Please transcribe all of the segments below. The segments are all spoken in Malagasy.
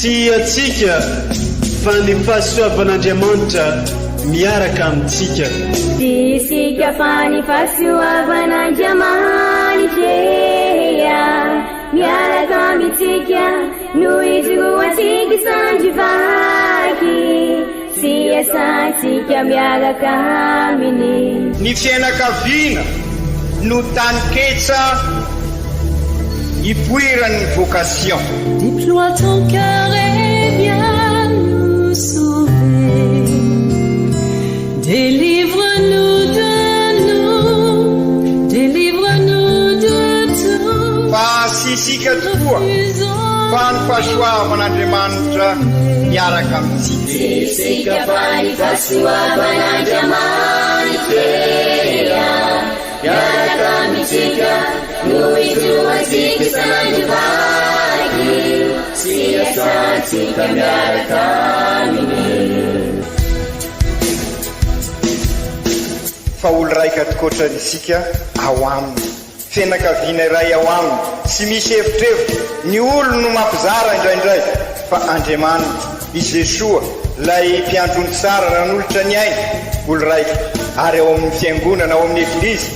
Tsy antsika fa ny fahasoavan'Andriamanitra miaraka amintsika. Tsy isika fa ny fahasoavan'Andriamanitra miaraka amintsika no ijoroantsika sandry vaky sy iasantsika miaraka aminy. Ny fiainakaviana no taninketsa ipoiran'ny vocation. Déploie ton cœur et viens nous sauver. Délivre-nous de nous, délivre-nous de tout. Fa tsy isika tokoa fa ny fahasoavan'Andriamanitra miaraka amintsika. Tsy isika fa ny fahasoavan'Andriamanitra miaraka amintsika no ijoroantsika sandry vaky sy iasantsika miaraka aminy. Fa olo raika tokoatra isika ao aminy. Fianakaviana iray ao aminy, tsy misy evitrevitra, ny olony no mampizara indraindray, fa Andriamanitra, i Jesoa, ilay Mpiandry ondry tsara nanolotra ny ainy, olo raika, ary ao amin'ny Fiangonana, ao amin'ny Eglizy,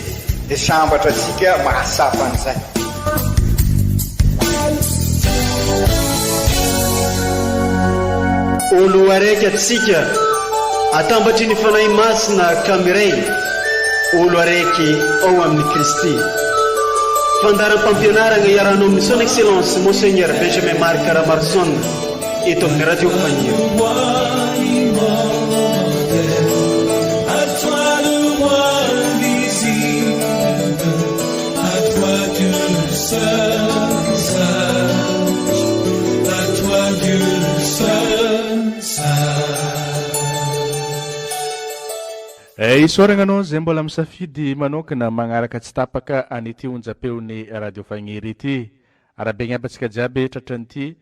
dia sambatra antsika mahatsapa an'izay. Olo araiky atsika atambatry ny Fanahy Masina ka miray olo araiky ao amin'i Kristy. Fandaharam-pampianaragna iarahanao amin'ny Son Excellence Monseigneur Benjamin Marc Ramaroson eto amin'ny Radio Fagniry. Eh, isaoragna anao izay mbola misafidy manokana magnaraka tsy tapaka an'ity onjam-peon'ny Radio Fagniry ity. Arahabaigna aby antsika jiaby tratran'ity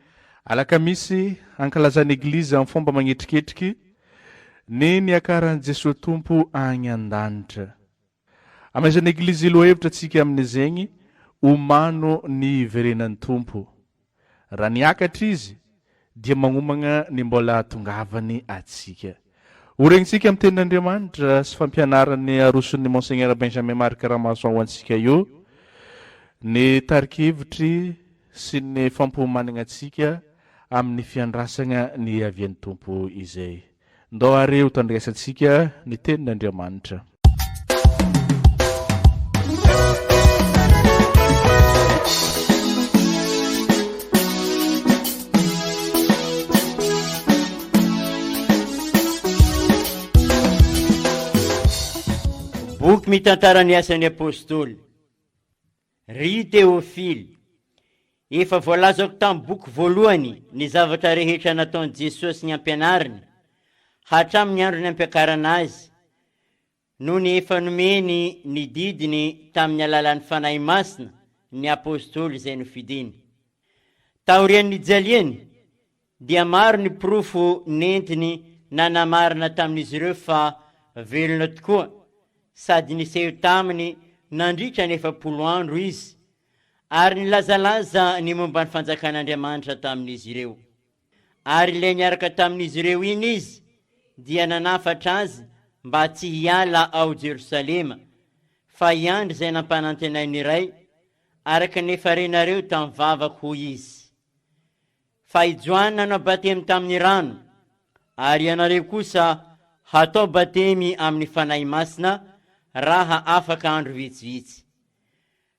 alakamisy ankalazan'ny Eglizy amin'ny fomba magnetriketriky ny niakaran'i Jesoa Tompo agny an-danitra. Amaizan'ny Eglizy lohahevitra antsika amin'izegny, omano ny hiverenan'ny Tompo. Raha niakatra Izy, dia magnomagna ny mbola hahatongavany atsika. Ho regnintsika amin'ny Tenin'Andriamanitra sy fampianarany aroson'ny Monseigneur Benjamin Marc Ramason ho antsika io ny tari-kevitry sy ny fampiomanagna antsika amin'ny fiandrasagna ny hiavian'ny Tompo izay. Ndao àry ho tandresantsika ny Tenin'Andriamanitra. Boky mitantara ny asan'ny Apostoly. Ry Teofily, efa voalazako tamin'ny boky voalohany ny zavatra rehetra nataon'i Jesosy nampianariny, hatramin'ny andro nampiakarana azy, nony efa nomeny ny didiny tamin'ny alalan'ny Fanahy Masina ny apostoly izay nofidiny. Taorian'ny nijaliany, dia maro ny porofo nentiny nanamarina tamin'izy ireo fa velona tokoa sady niseho taminy nandritra ny 40 andro izy ary nilazalaza ny momba ny fanjakan'Andriamanitra tamin'izy ireo. Ary ilay niaraka tamin'izy ireo iny izy dia nanafatra azy mba tsy hiala ao Jerosalema fa hiandry izay nampanantenain'ny Ray araka ny efa renareo tamin'ny vavako hoy izy. Fa i Joany nanao batemy tamin'ny rano, ary ianareo kosa hatao batemy amin'ny Fanahy Masina raha afaka andro vitsivitsy.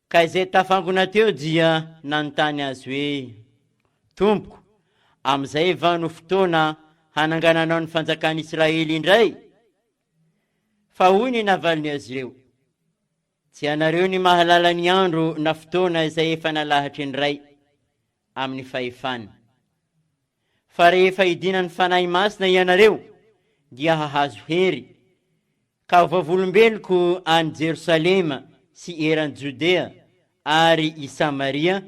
Ka izay tafangona teo dia nanontany azy hoe, Tompoko, amin'izay va no fotoana hanangananao ny fanjakan'Israely indray? Fa hoy ny navaliny azy ireo, Tsy anareo ny mahalala ny andro na fotoana izay efa nalahatry ny Ray amin'ny fahefany. Fa rehefa hidinan'ny Fanahy Masina ianareo dia hahazo hery, ka ho vavolombeloko any Jerosalema sy eran'i Jodea ary i Samaria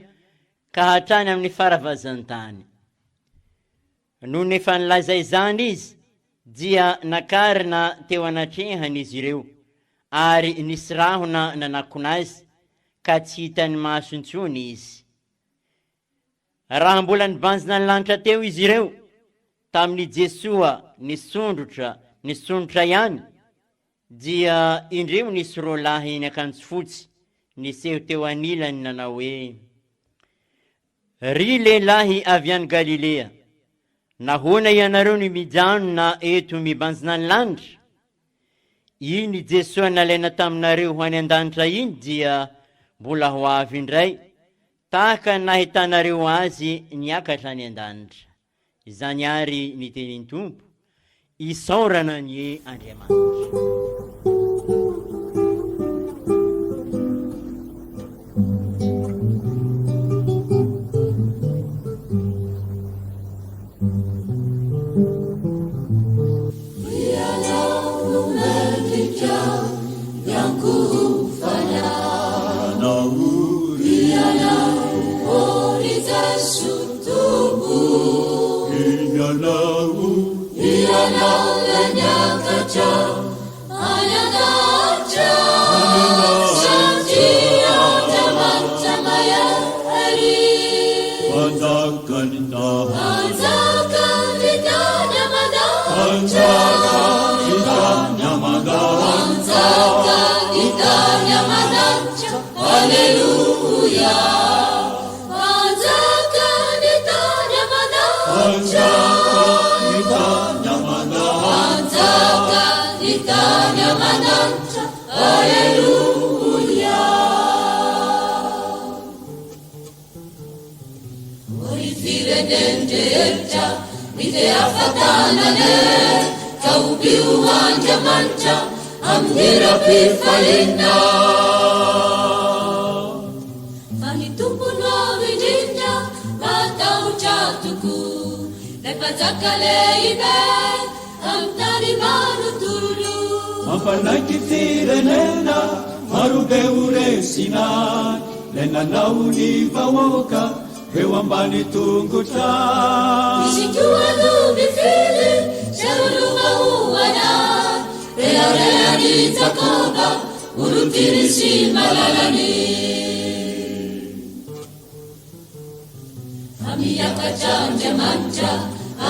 ka hatrany amin'ny faravazan-tany. Nony efa nilaza izany izy, dia nakarina teo anatrehany izy ireo, ary nisy rahona nanakona azy, ka tsy hitan'ny maso intsony izy. Raha mbola nibanjina ny lanitra teo izy ireo, tamin'i Jesoa nisondrotra nisondrotra ihany, dia indreo nisy roalahy niakanjo fotsy niseho teo anilany nanao hoe, Ry lehilahy avy any Galilea, nahoana ianareo no mijanona eto mibanjina ny lanitra? Iny Jesoa nalaina taminareo ho any an-danitra iny dia mbola ho avy indray, tahaka ny nahitanareo Azy niakatra any an-danitra. Izany àry ny tenin'ny Tompo, Isaorana anie Andriamanitra. Mampanaiky firenena marobe ho resina, Ilay nanao ny vahoaka eo ambany tongotra. Izy koa no mifily izay olona ho anay, Reharehan'i Jakoba, olon-tiany sy malalany. Fa miakatra Andriamanitra,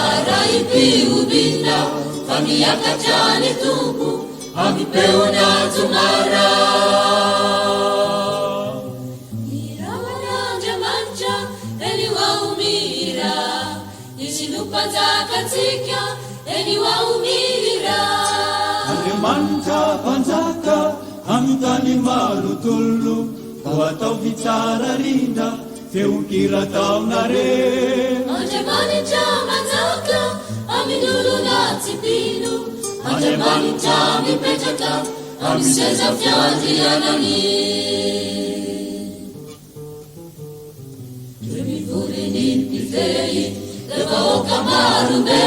arahim-pihobiana, fa miakatra ny Tompo, amim-peon'anjomara. Hiraman'Andriamanitra, eny ho aho mihira, Izy no Mpanjakantsika, eny ho aho mihira. Andriamanitra Mpanjaka, amin'ny tany manontolo, koa ataovy tsara rindra, feon-kira ataonareo. Andriamanitra manjaka, amin'ny olona tsy mpino, Andriamanitra mipetraka, amin'ny seza fiandrianany. Ireo mivory ny mpifehy, ireo vahoaka marobe,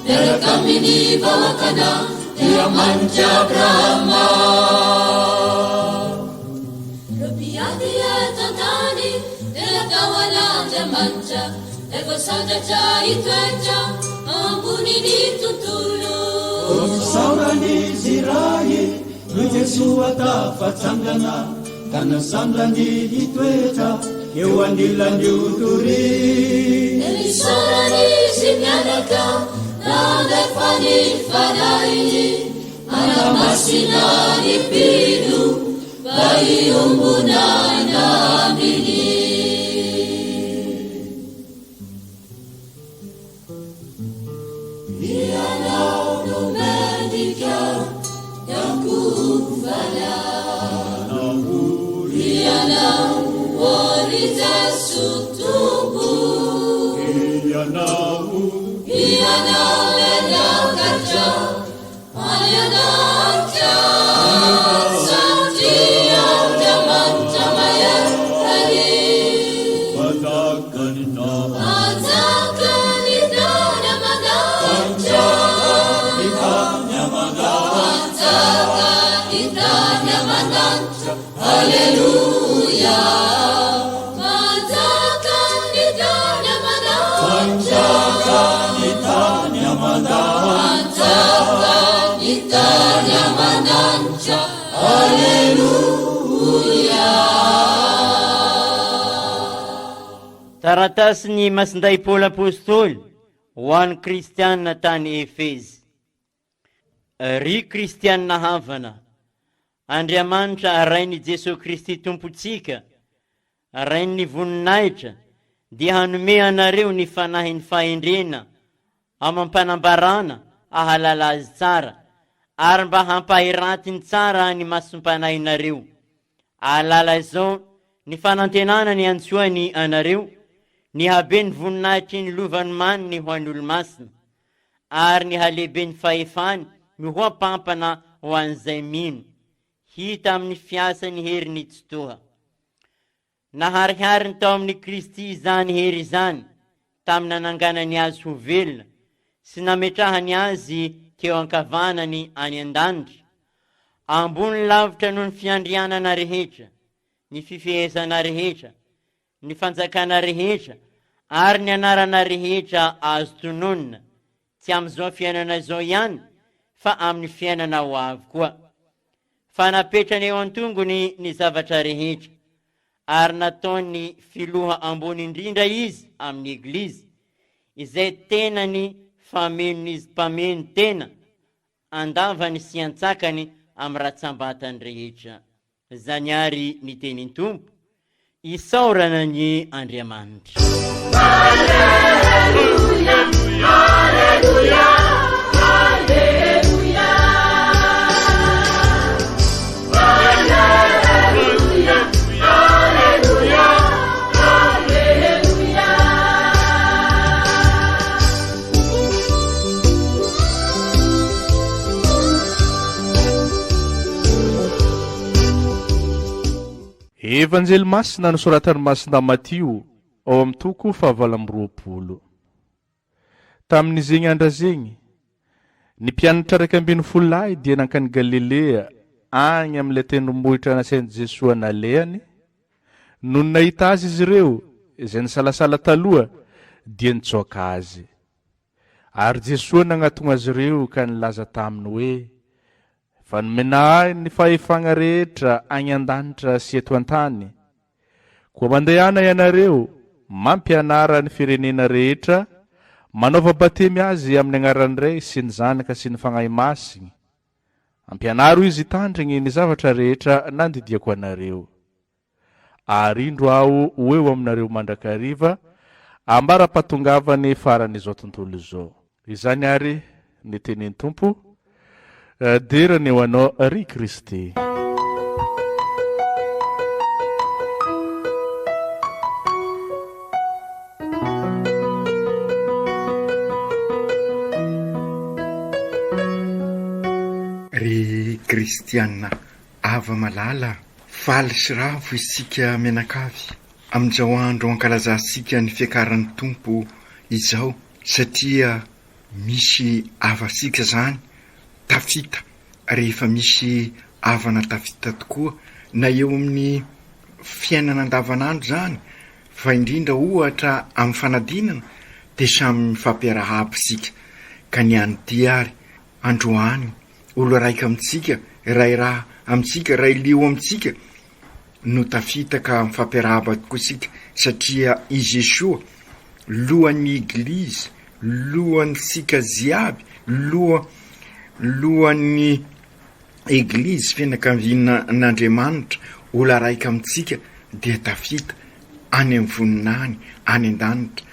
miaraka amin'ny vahoakan'Andriamanitr'i Abrahama. Ireo mpiady eto an-tany dia natao an'Andriamanitra, ilay voasandratra hitoetra ambonin'ny tontolo. Isaorana izy iray noho Jesoa tafatsangana, ka nasandrany hitoetra eo anilan'io toria. Dia misaorana izy mianaka, nandefa ny Fanahiny, hanamasina ny mpino mba hiombona aina aminy. Ianao no mendrika hiankohofana. Ianao, ô ry Jesoa Tompo. Ianao. Ianao ilay niakatra any an-danitra. Satria Andriamanitra mahery. Mpanjaka ny tany aman-danitra. Mpanjaka ny tany aman-danitra. Aleloia. Mpanjaka ny tany aman-danitra. Mpanjaka ny tany aman-danitra. Aleloia. Taratasin'i Masindahy Paoly Apostoly ho an'ny Kristiana tany Efezy. Ry Kristiana havana, Andriamanitra Rain'i Jesoa Kristy Tompontsika, Rain'ny voninahitra, dia hanome anareo ny fanahin'ny fahendrena amam-panambarana hahalala Azy tsara, ary mba hampahiratiny tsara ny masom-panahinareo, hahalala izao ny fanantenana niantsoany anareo, ny haben'ny voninahitry ny lova nomaniny ho an'ny olo-masina, ary ny halehiben'ny fahefany mihoa-pampana ho an'izay mino, hita amin'ny fiasan'ny heriny Tsitoha. Naharihariny tao amin'i Kristy izany hery izany tamin'ny nananganany azy ho velona sy nametrahany azy teo ankavanany any an-danitra, ambony lavitra noho ny fiandrianana rehetra, ny fifehezana rehetra, ny fanjakana rehetra ary ny anarana rehetra azo tononina, tsy amin'izao fiainana izao ihany fa amin'ny fiainana ho avy koa. Fa napetrany eo an-tongony ny zavatra rehetra, ary nataony filoha ambony indrindra izy amin'ny Eglizy, izay tenany famenon'izy mpameno tena an-davany sy an-tsakany amin'ny ratsambatany rehetra. Izany àry ny tenin'ny Tompo. Isaorana anie Andriamanitra. Aleloia, aleloia, aleloia. Aleloia, aleloia, aleloia. Evanjely Masina nosoratan'i Masina Matio ao amin'ny toko fahavalo 28. Tamin'izegny andra zegny, ny mpianatra 11 lahy dia nankany Galilea agny amin'ilay tendrombohitra nasain'i Jesoa nalehany. Nony nahita Azy izy ireo, izay nisalasala taloha, dia nitsoaka Azy. Ary Jesoa nagnatogna azy ireo ka nilaza taminy hoe, Fa nomena ahy ny fahefagna rehetra agny an-danitra sy eto an-tany. Koa mandehana ianareo, mampianara ny firenena rehetra, manaova batemy azy amin'ny agnaran'ny Ray sy ny Zanaka sy ny Fagnahy Masigny. Ampianaro izy hitandrigny ny zavatra rehetra nandidiako anareo. Ary indro Aho ho eo aminareo mandrakariva, ambara-pahatongavan'ny faran'izao tontolo izao. Izany àry ny tenin'ny Tompo, Dera ny ho Anao, ry Kristy. Ry kristiana Hava-malala, faly sy ravo isika mianakavy amin'izao andro ankalazantsika ny fiakaran'ny Tompo izao satria misy havantsika izany tafita rehefa misy havana tafita tokoa na eo amin'ny fiainana andavanandro izany fa indrindra ohatra amin'ny fanadinana dia samy mifampiarahaba isika ka ny an'ity ary androany Olo raika amintsika, iray ra amintsika, iray lio amintsika no tafita ka mifampiarahaba tokoa isika satria i Jesoa lohan'ny Eglizy, lohantsika jiaby, loha lohan'ny Eglizy fianakavian'Andriamanitra, olo araika amintsika dia tafita any amin'ny voninahiny any an-danitra.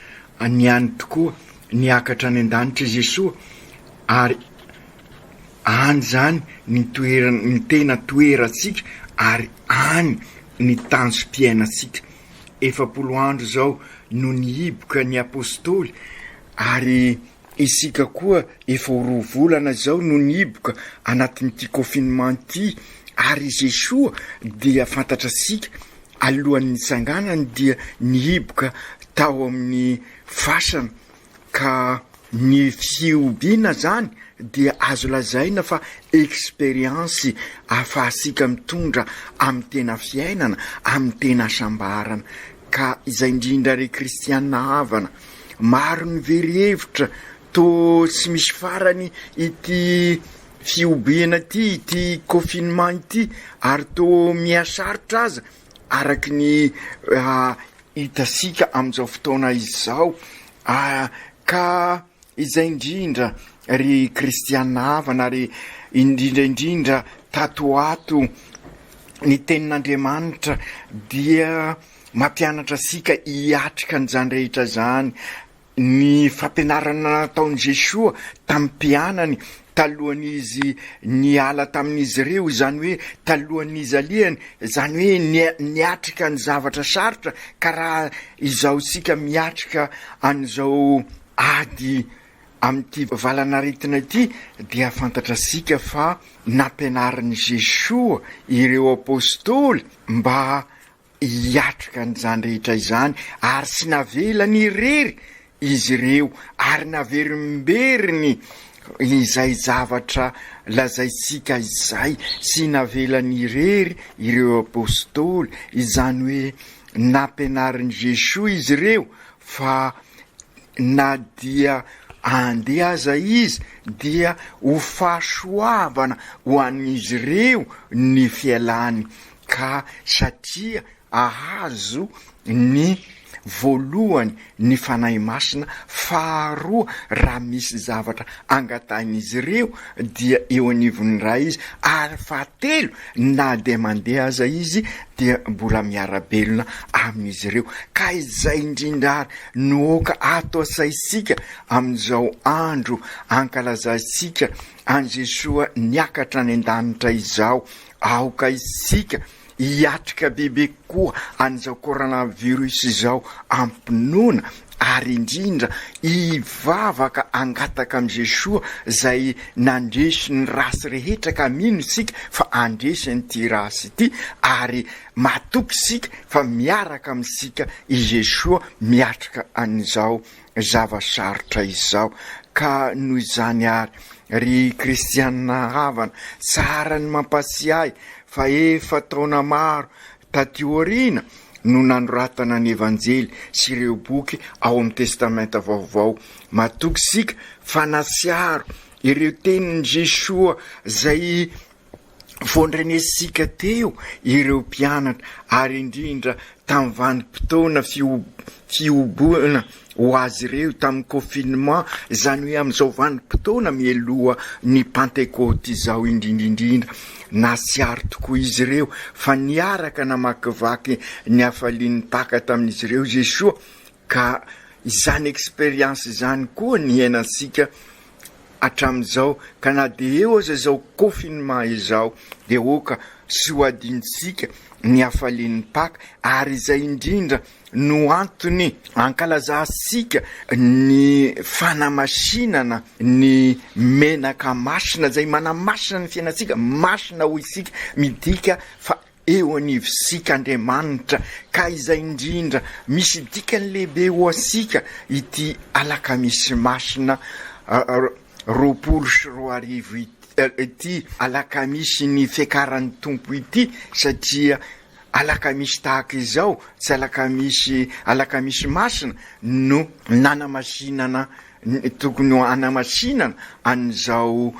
Ny any tokoa niakatra any an-danitra i Jesoa ary Any izany ny toerana, ny tena toerantsika ary any ny tanjom-piainantsika. 40 andro izao no nihiboka ny Apostoly ary isika koa efa ho roa volana izao no nihiboka anatin'ity confinement ity ary i Jesoa dia fantatrasika alohan'ny nitsanganany dia nihiboka tao amin'ny fasana Ka ny fihobiana zany dia azo lazaina fa expérience ahafahantsika mitondra amin'ny tena fiainana, amin'ny tena hasambarana. Ka izay indrindra ry kristiana havana, maro ny very hevitra, toa tsy misy farany ity fihobiana ity, ity confinement ity, ary toa miha sarotra aza araky ny. hitantsika amin'izao fotoana izao. Ka izay indrindra ry kristiana havana ary indrindra indrindra tato ho ato ny tenin'Andriamanitra dia mampianatra antsika hiatrika an'izany rehetra izany. Ny fampianarana nataon'i Jesoa tamin'ny mpianany talohan'izy niala tamin'izy ireo, izany hoe talohan'ny nijaliany, izany hoe niatrika ny zavatra sarotra, ka raha izao isika miatrika an'izao ady amin'ity valan'aretina ity dia fantatrasika fa nampianarin'i Jesoa ireo Apostoly mba hiatrika an'izany rehetra izany ary tsy navelany irery izy ireo ary naverimberiny izay zavatra lazaintsika izay, tsy navelany irery ireo Apostoly, izany hoe nampianarin'i Jesoa izy ireo fa na dia andeha aza izy dia ho fahasoavana ho an'izy ireo ny fialany ka satria ahazo ny voalohany ny Fanahy Masina, faharoa raha misy zavatra angatahin'izy ireo dia eo anivon'ny Ray izy, ary fahatelo na dia mandeha aza izy dia mbola miara-belona amin'izy ireo. Ka izay indrindra ary no aoka ato asaintsika amin'izao andro ankalazantsika an'i Jesoa niakatra any an-danitra izao, Aoka isika hiatrika bebe kokoa an'izao coronavirus izao am-pinoana ary indrindra hivavaka hangataka amin'i Jesoa izay nandresy ny ratsy rehetra ka mino isika fa handresy an'ity ratsy ity ary matoky isika fa miaraka amintsika i Jesoa miatrika an'izao zava-sarotra izao. Ka noho izany àry, ry kristiana havana, tsara ny mampatsiahy fa efa taona maro taty aoriana no nanoratana ny Evanjely sy ireo boky ao amin'ny Testamenta Vaovao. Matoky isika fa nahatsiaro ireo tenin'i Jesoa izay Voandrenesintsika teo ireo mpianatra ary indrindra tamin'ny vanim-potoana fihoboana ho azy ireo tamin'ny confinement, izany hoe amin'izao vanim-potoana mialoha ny Pantekoty izao indrindra indrindra. Nahatsiaro tokoa izy ireo fa niaraka namakivaky ny hafalian'ny Paka tamin'izy ireo Jesoa ka izany expérience izany koa niainantsika hatramin'izao ka na dia eo aza izao confinement izao dia oka sy ho adinontsika ny hafalian'ny Paka ary izay indrindra no antony ankalazantsika ny fanamasinana ny menaka masina izay manamasina ny fiainantsika, masina hoy isika midika fa eo anivontsika Andriamanitra ka izay indrindra misy dikany lehibe ho antsika ity alakamisy masina 2020 ity alakamisy ny fiakaran'ny Tompo ity satria alakamisy tahaka izao tsy alakamisy alakamisy masina no nanamasinana Tokony ho hanamasinana an'izao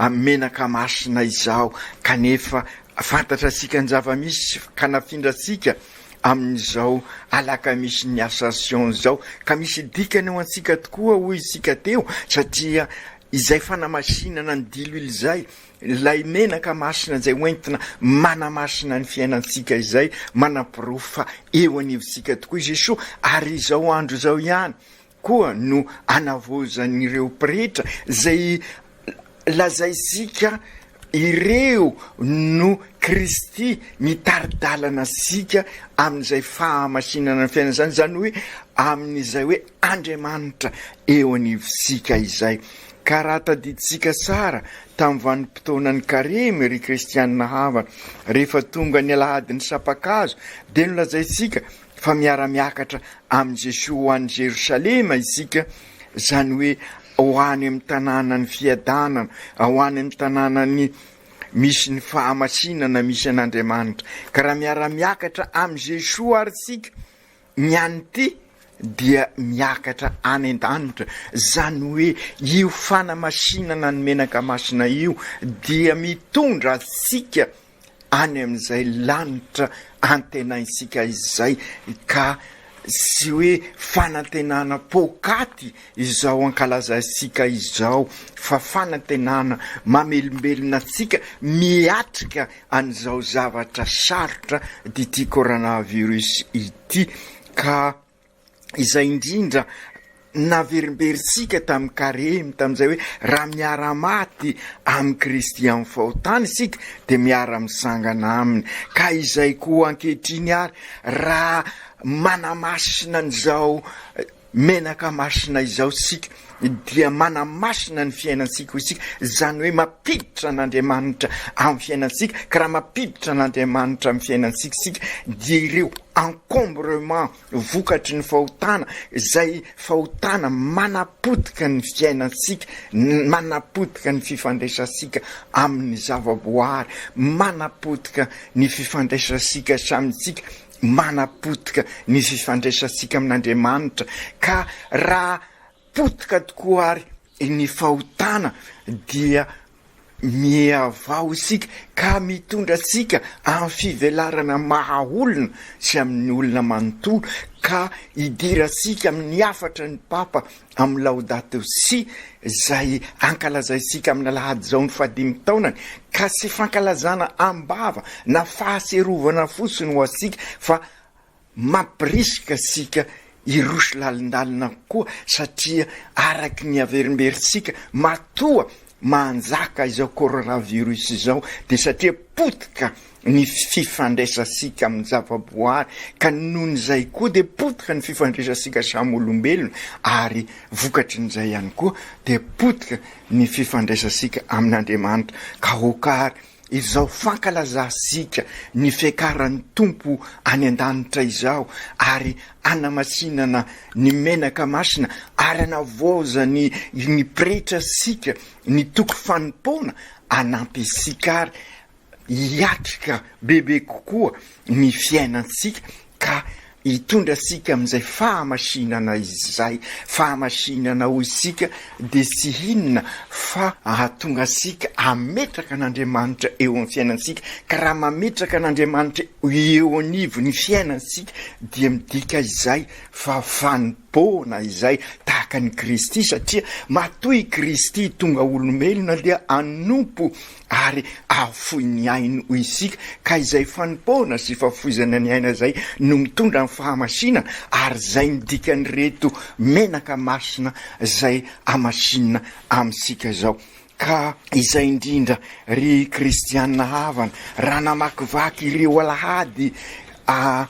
menaka masina izao, kanefa fantatratsika ny zava-misy ka nafindrantsika amin'izao alakamisin'ny Ascension izao, ka misy dikany ho antsika tokoa hoy isika teo, satria izay fanamasinana ny diloilo izay, ilay menaka masina izay hoentina manamasina ny fiainantsika izay, manaporofo fa eo anivontsika tokoa i Jesoa, ary izao andro izao ihany koa no anavaozan'ireo pretra izay lazaintsika ireo no Kristy mitari-dalana antsika amin'izay fahamasinana ny fiainana izany, izany hoe amin'izay hoe Andriamanitra eo anivontsika izay. Ka raha tadidintsika tsara tamin'ny vanim-potoanan'ny Karemy ry kristianina havana, rehefa tonga ny alahadin'ny sampan-kazo dia nolazaintsika fa miara-miakatra amin'i Jesoa ho any Jerosalema isika, izany hoe ho any amin'ny tanànan'ny fiadanana, ho any amin'ny tanànan'ny misy ny fahamasinana, misy an'Andriamanitra. Ka raha miara-miakatra amin'i Jesoa ary isika, ny an'ity dia miakatra any an-danitra, izany hoe io fanamasinana ny menaka masina io dia mitondra antsika any amin'izay lanitra antenaintsika izay ka. Tsy hoe fanantenana poakaty izao ankalazaintsika izao fa fanantenana mamelombelona antsika miatrika an'izao zavatra sarotra d'ity coronavirus ity ka izay indrindra Naverimberintsika tamin'ny karemy tamin'izay hoe raha miara-maty amin'i Kristy amin'ny fahotana isika dia miara-misangana aminy. Ka izay koa ankehitriny ary raha manamasina an'izao menaka masina izao isika dia manamasina ny fiainantsika ho isika, izany hoe mampiditra an'Andriamanitra amin'ny fiainantsika, ka raha mampiditra an'Andriamanitra amin'ny fiainantsika isika dia ireo encombrement vokatry ny fahotana, izay fahotana manapotika ny fiainantsika, manapotika ny fifandraisantsika amin'ny zavaboary, manapotika ny fifandraisantsika samy tsika, manapotika ny fifandraisantsika amin'Andriamanitra, ka raha potika tokoa ary ny fahotana dia Mihavao isika ka mitondra antsika amin'ny fivelarana maha olona sy amin'ny olona manontolo ka idirantsika amin'ny hafatra ny Papa amin'ny Laudato Si izay ankalazaintsika amin'ny alahady izao ny fahadimy taonany ka tsy fankalazana am-bava na fahatsiarovana fotsiny ho antsika fa Mampirisika antsika hiroso lalindalina kokoa satria araky ny averimberintsika matoa manjaka izao coronavirus izao dia satria potika ny fifandraisantsika amin'ny zavaboary ka nohon'izay koa dia potika ny fifandraisantsika samy olombelona ary vokatrin'izay ihany koa dia potika ny fifandraisantsika amin'Andriamanitra ka aoka ary Izao fankalazantsika ny fiakaran'ny Tompo any an-danitra izao ary anamasinana ny menaka masina ary anavaozany ny pretra antsika ny toko fanompoana hanampy antsika ary hiatrika bebe kokoa ny fiainantsika ka hitondra antsika amin'izay fahamasinana izay. Fahamasinana hoy isika dia tsy inona fa hahatonga antsika hametraka an'Andriamanitra eo amin'ny fiainantsika, ka raha mametraka an'Andriamanitra eo anivon'ny fiainantsika dia midika izay fa fanompoana izay tahaka an'i Kristy, satria matoa i Kristy tonga olombelona dia hanompo ary ahafoy ny ainy ho isika, ka izay fanompoana sy fahafoizana ny aina izay no mitondra ny fahamasinana, ary izay ny dikan'ireto menaka masina izay hamasinina amintsika izao. Ka izay indrindra ry kristiana havana, raha namakivaky ireo alahady a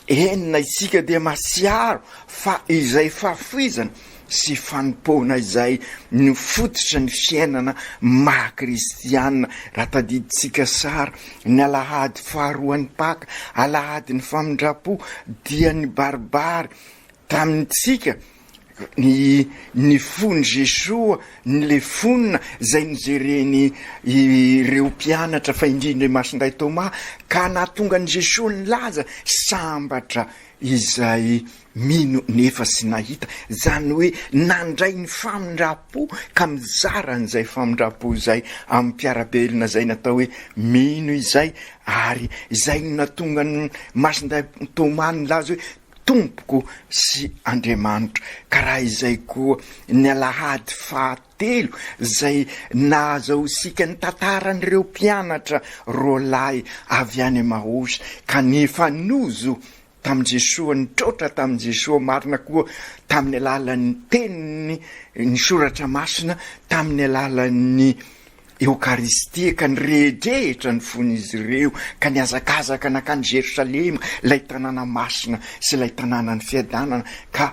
Enina isika dia mahatsiaro fa izay fahafoizana sy fanompoana izay no fototra ny fiainana maha kristiana. Raha tadidintsika tsara, ny alahady faharoan'ny Paka, alahadin'ny famindram-po, dia nibaribary tamintsika ny ny fon'i Jesoa, ny lefona izay nojereny ireo mpianatra fa indrindra i Masindahy Thomas ka nahatonga an'i Jesoa nilaza sambatra izay mino nefa tsy nahita, izany hoe nandray ny famindram-po ka mizara an'izay famindram-po izay amin'ny mpiara-belona izay natao hoe mino izay ary izay no nahatonga an'i Masindahy Thomas nilaza hoe Tompoko sy Andriamanitro. Ka raha izay koa ny alahady fahatelo izay nahazahoantsika ny tantaran'ireo mpianatra roalahy avy any Emaosy ka nifanojo tamin'i Jesoa, nitroatra tamin'i Jesoa marina koa tamin'ny alalan'ny teniny, ny soratra masina, tamin'ny alalan'ny Eokaristia ka nirehidrehitra ny fon'izy ireo ka nihazakazaka nankany Jerosalema, ilay tanàna masina sy ilay tanànan'ny fiadanana, ka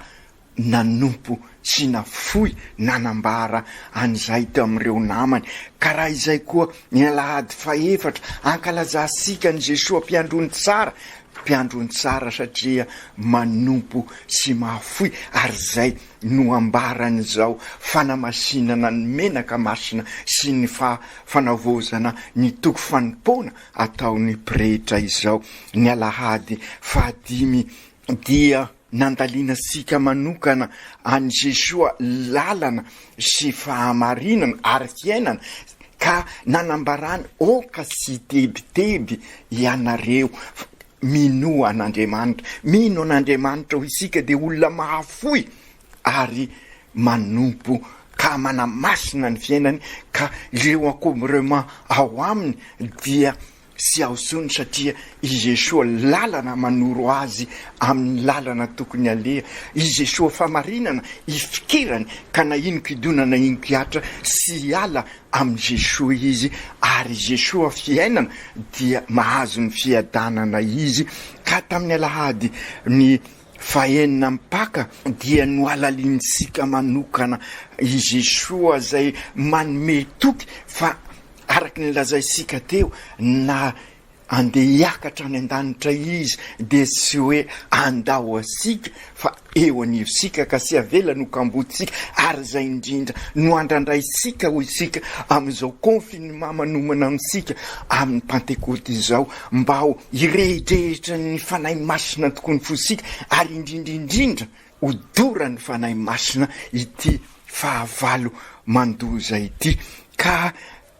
nanompo sy nafoy nanambara an'izay teo amin'ireo namany. Ka raha izay koa ny alahady fahefatra, ankalazantsika an'i Jesoa Mpiandrony tsara, Mpiandrony tsara satria manompo sy mahafoy, ary izay no ambaran'izao fanamasinana ny menaka masina sy ny fanavaozana ny toko fanompoana ataon'ny pretra izao. Ny alahady fahadimy dia nandalinantsika manokana an'i Jesoa lalana sy fahamarinana ary fiainana ka nanambarany aoka tsy hitebiteby ianareo. Minoa an'Andriamanitra. Mino an'Andriamanitra ho isika dia olona mahafoy ary manompo ka manamasina ny fiainany ka ireo encombrement ao aminy dia Tsy ao intsony satria i Jesoa lalana manoro azy amin'ny lalana tokony aleha, i Jesoa famarinana ifikirany ka na inon-kidona na inon-kihatra tsy hiala amin'i Jesoa izy ary Jesoa fiainana dia mahazo ny fiadanana izy ka tamin'ny alahady ny fahenina amin'ny Paka dia nohalalinintsika manokana i Jesoa izay manome toky fa Araka ny lazaintsika teo, na andeha hiakatra any an-danitra Izy dia tsy hoe andao antsika fa eo anivontsika ka tsy avelany ho kambotintsika ary izay indrindra no andrandraintsika hoy isika amin'izao confinement manomana amintsika amin'ny Pantekoty izao mba ho hirehidrehitra ny Fanahy Masina tokoa ny fontsika ary indrindra indrindra hodoran'ny Fanahy Masina ity fahavalo mandoza ity ka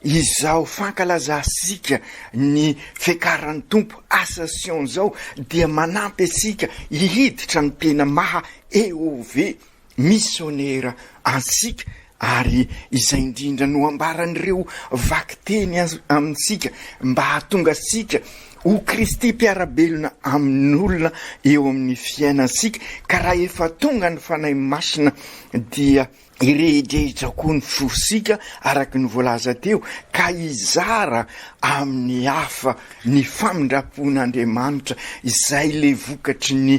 izao fankalazantsika ny fiakaran'ny Tompo Ascension izao dia manampy antsika hihiditra ny tena maha EOV misionera antsika ary izay indrindra no ambaran'ireo vakiteny amintsika mba hahatonga antsika ho Kristy mpiara-belona amin'olona eo amin'ny fiainantsika ka raha efa tonga ny Fanahy Masina dia hirehidrehitra koa ny fosika araka ny voalaza teo ka hizara amin'ny hafa ny famindram-pon'Andriamanitra izay le vokatry ny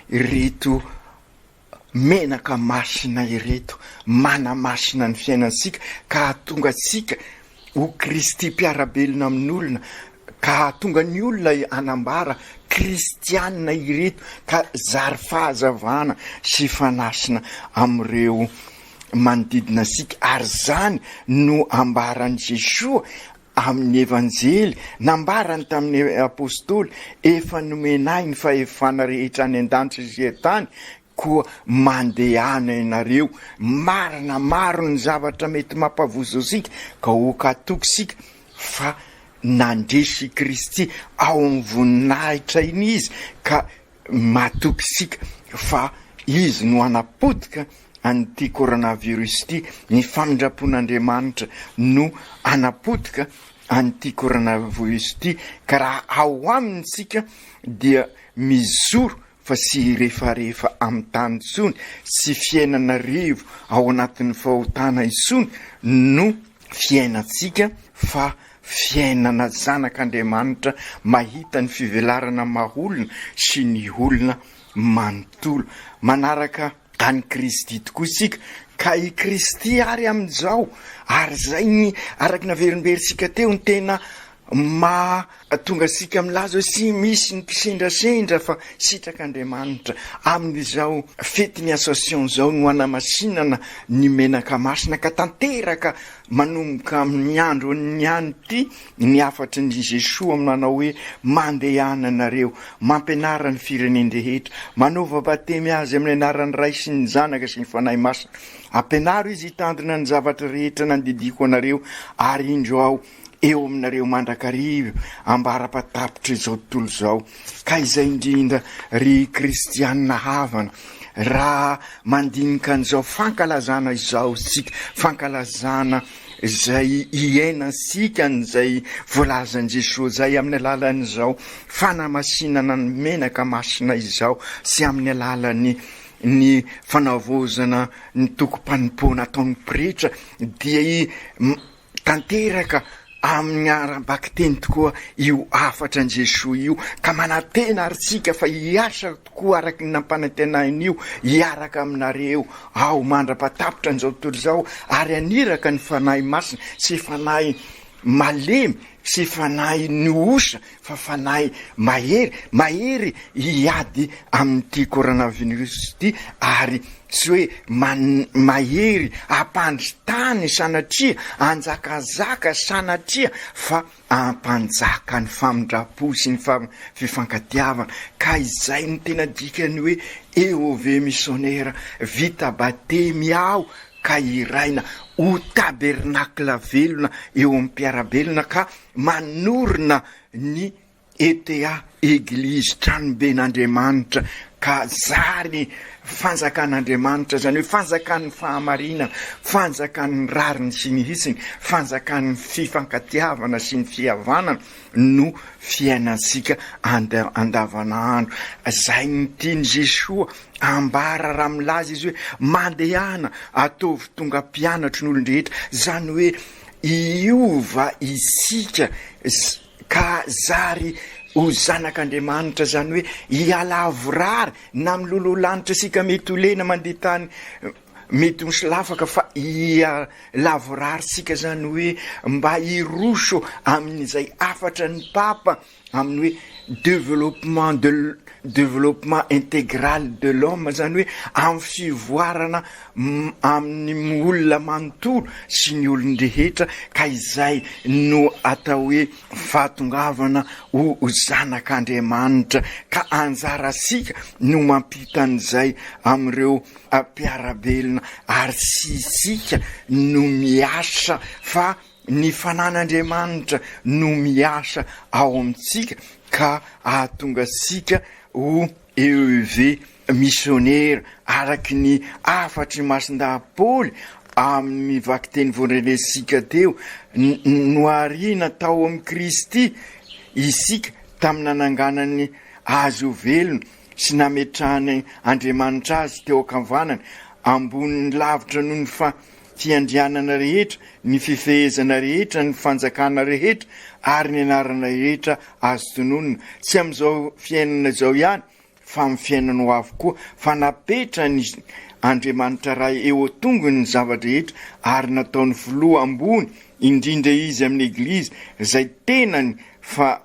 ireto menaka masina ireto manamasina ny fiainantsika ka hahatonga antsika ho Kristy mpiara-belona amin'olona ka hahatonga ny olona hanambara kristianina ireto ka zary fahazavana sy fanasina amin'ireo manodidina antsika ary izany no ambaran'i Jesoa amin'ny Evanjely nambarany tamin'ny Apostoly, Efa nomena ahy ny fahefana rehetra any an-danitra sy an-tany, koa mandehana ianareo. Marina, maro ny zavatra mety mampavozo antsika, ka aoka hatoky isika fa nandresy i Kristy ao amin'ny voninahitra iny Izy, ka Matoky isika fa Izy no hanapotika an'ity coronavirus ity, ny famindram-pon'Andriamanitra no hanapotika an'ity coronavirus ity, ka raha ao aminy isika dia mijoro fa tsy hirefarefa amin'ny tany intsony, tsy fiainana rivo ao anatin'ny fahotana intsony no fiainantsika fa fiainana zanak'Andriamanitra mahita ny fivelarana maha olona sy ny olona manontolo. Manaraka an'i Kristy tokoa isika, ka i Kristy ary amin'izao, ary izay ny araka ny naverimberintsika teo ny tena mahatonga antsika milaza hoe tsy misy ny kisendrasendra fa sitrak'Andriamanitra amin'izao fetin'ny Ascension izao no hanamasinana ny menaka masina ka tanteraka Manomboka amin'ny andro niany ity ny hafatry ny Jesoa manao hoe, Mandehana nareo, mampianara ny firenen-drehetra, manaova batemy azy amin'ny anaran'ny Ray sy ny Zanaka sy ny Fanahy Masina. Ampianaro izy hitandrina ny zavatra rehetra nandidiako anareo, ary indro aho eo aminareo mandrakariva ambara-patapitr'izao tontolo izao. Ka izay indrindra ry kristianina havana, raha mandinika an'izao fankalazana izao isika, fankalazana izay iainantsika an'izay voalazan'i Jesoa izay amin'ny alalan'izao fanamasinana ny menaka masina izao sy amin'ny alalan'ny ny fanavaozana ny tokom-panompoana ataon'ny pretra dia i Tanteraka amin'ny ara-bakiteny tokoa io hafatra an'i Jesoa io, ka manantena ary tsika fa hiasa tokoa araka ny nampanantenainy io, hiaraka aminareo aho mandra-patapitra an'izao tontolo izao, ary haniraka ny Fanahy Masina, tsy fanahy malemy, tsy fanahy ny osa, fa fanahy mahery, mahery hiady amin'ity coronavirus ity ary tsy hoe mahery hampandry tany sanatria, hanjakazaka sanatria fa hampanjaka ny famindram-po sy ny fifankatiavana ka izay no tena dikan'ny hoe EOV missionnaire vita batemy aho ka hiraina ho tabernacle velona eo amin'ny mpiara-belona ka manorina ny ETA. Eglizy tranoben'Andriamanitra ka zary fanjakan'Andriamanitra, izany hoe fanjakan'ny fahamarinana, fanjakan'ny rariny sy ny hitsiny, fanjakan'ny fifankatiavana sy ny fihavanana no fiainantsika andavanandro. Izay no tian'i Jesoa ambara raha milaza izy hoe mandehana ataovy tonga mpianatro ny olon-drehetra, izany hoe hiova isika ka zary ho zanak'Andriamanitra, izany hoe hihalavorary na miloloha lanitra isika mety ho lena mandeha tany mety ho solafaka fa hihalavorary isika izany hoe mba hiroso amin'izay hafatra ny Papa amin'ny hoe développement de développement intégral de l'homme, izany hoe amin'ny fivoarana amin'ny olona manontolo sy ny olon-drehetra ka izay no atao hoe fahatongavana ho zanak'Andriamanitra ka anjarantsika no mampita an'izay amin'ireo mpiara-belona ary tsy isika no miasa fa ny fanan'Andriamanitra no miasa ao amintsika ka ahatonga antsika ho EEV misionera araky ny hafatr'i Masindahy Paoly amin'ny vakiteny voandrenesintsika teo, nohariana tao amin'i Kristy isika tamin'ny nananganany azy ho velona sy nametrahany Andriamanitra azy teo ankavanany, ambony lavitra noho ny fiandrianana rehetra, ny fifehezana rehetra, ny fanjakana rehetra ary ny anarana rehetra azo tononina, tsy amin'izao fiainana izao ihany fa amin'ny fiainana ho avy koa, fa napetrany Andriamanitra Ray eo an-tongony ny zava-drehetra ary nataony filoha ambony indrindra Izy amin'ny Eglizy izay tenany fa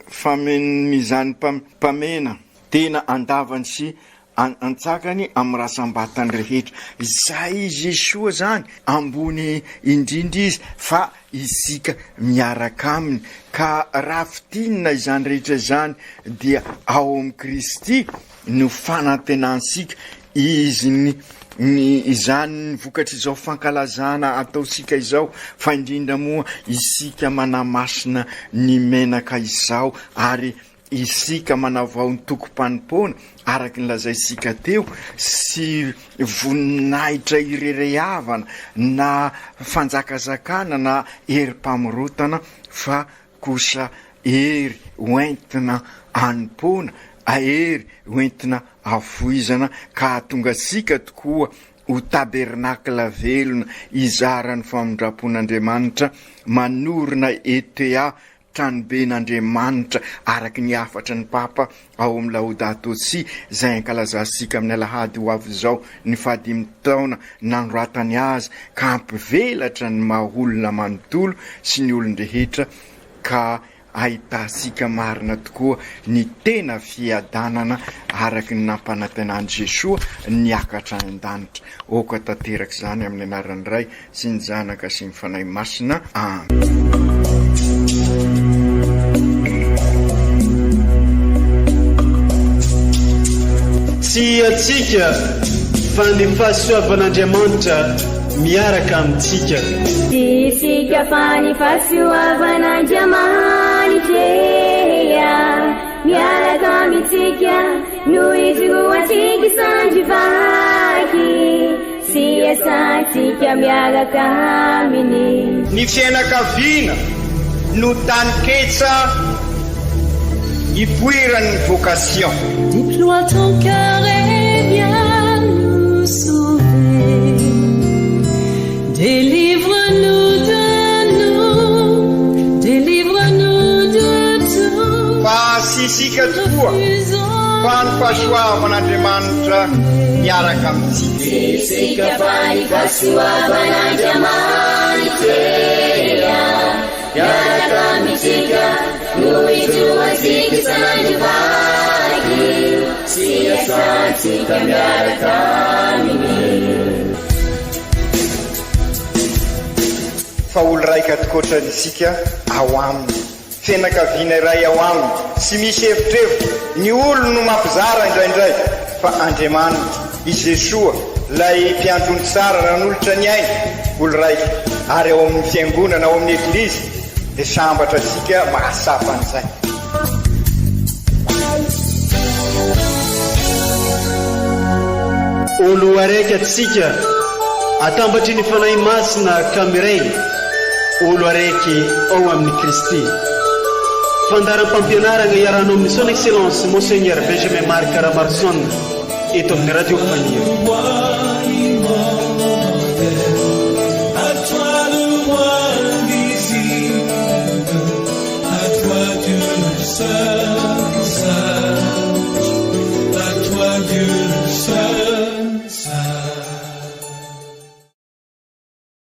Famen'izany mpamena tena andavany sy antsakany amin'ny rasam-batany rehetra. Izay Jesoa izany, ambony indrindra Izy fa isika miaraka Aminy. Ka raha fintinina izany rehetra izany dia ao amin'i Kristy no fanantenantsika Izy ny ny izany ny vokatr'izao fankalazana ataontsika izao fa indrindra moa isika manamasina ny menaka izao ary isika manavao ny tokom-panompoana araka ny lazaintsika teo sy voninahitra irerehavana na fanjakazakana na herim-pamorotana fa kosa hery hoentina hanompoana, hery hoentina hafoizana ka hahatonga antsika tokoa ho tabernakla velona hizara ny famindram-pon'Andriamanitra, manorina ETA, Tranoben'Andriamanitra, araka ny hafatry ny Papa ao amin'ny Laudato Si, izay ankalazantsika amin'ny alahady ho avy izao ny fahadimy taona nanoratany azy, ka hampivelatra ny maha olona manontolo sy ny olon-drehetra, ka ahitantsika marina tokoa ny tena fiadanana araka ny nampanantenan'i Jesoa niakatra any an-danitra. Aoka tanteraka izany amin'ny anaran'ny Ray sy ny Zanaka sy ny Fanahy Masina. Amen. Tsy antsika fa ny fahasoavan'Andriamanitra miaraka amintsika. Tsy isika fa ny fahasoavan'Andriamanitra miaraka amintsika no ijoroantsika sandry vaky. Sy iasantsika miaraka aminy. Ny fiainakaviana no taninketsa ipoiran'ny vocation. Déploie ton cœur et viens nous sauver. Délivre-nous de nous, délivre-nous de tout. Fa tsy isika tokoa fa ny fahasoavan'Andriamanitra miaraka amintsika. Tsy isika fa ny fahasoavan'Andriamanitra miaraka amintsika no ijoroantsika isan'andro vaky sy iasantsika miaraka aminy. Fa olo raika tokoatra isika ao aminy. Fianakaviana iray ao aminy, tsy misy evitrevitra, ny olony no mampizara indraindray, fa Andriamanitra, i Jesoa, ilay mpiandry ondry tsara nanolotra ny ainy, olo raika, ary ao amin'ny Fiangonana, ao amin'ny Eglizy, dia sambatra isika mahatsapa an'izay. Olo araiky atsika, atambatry ny Fanahy Masina ka miray, olo araiky ao amin'i Kristy. Fandaharam-pampianaragna iarahanao amin'ny Son Excellence Monseigneur Benjamin Marc Ramaroson eto amin'ny Radio Faniry.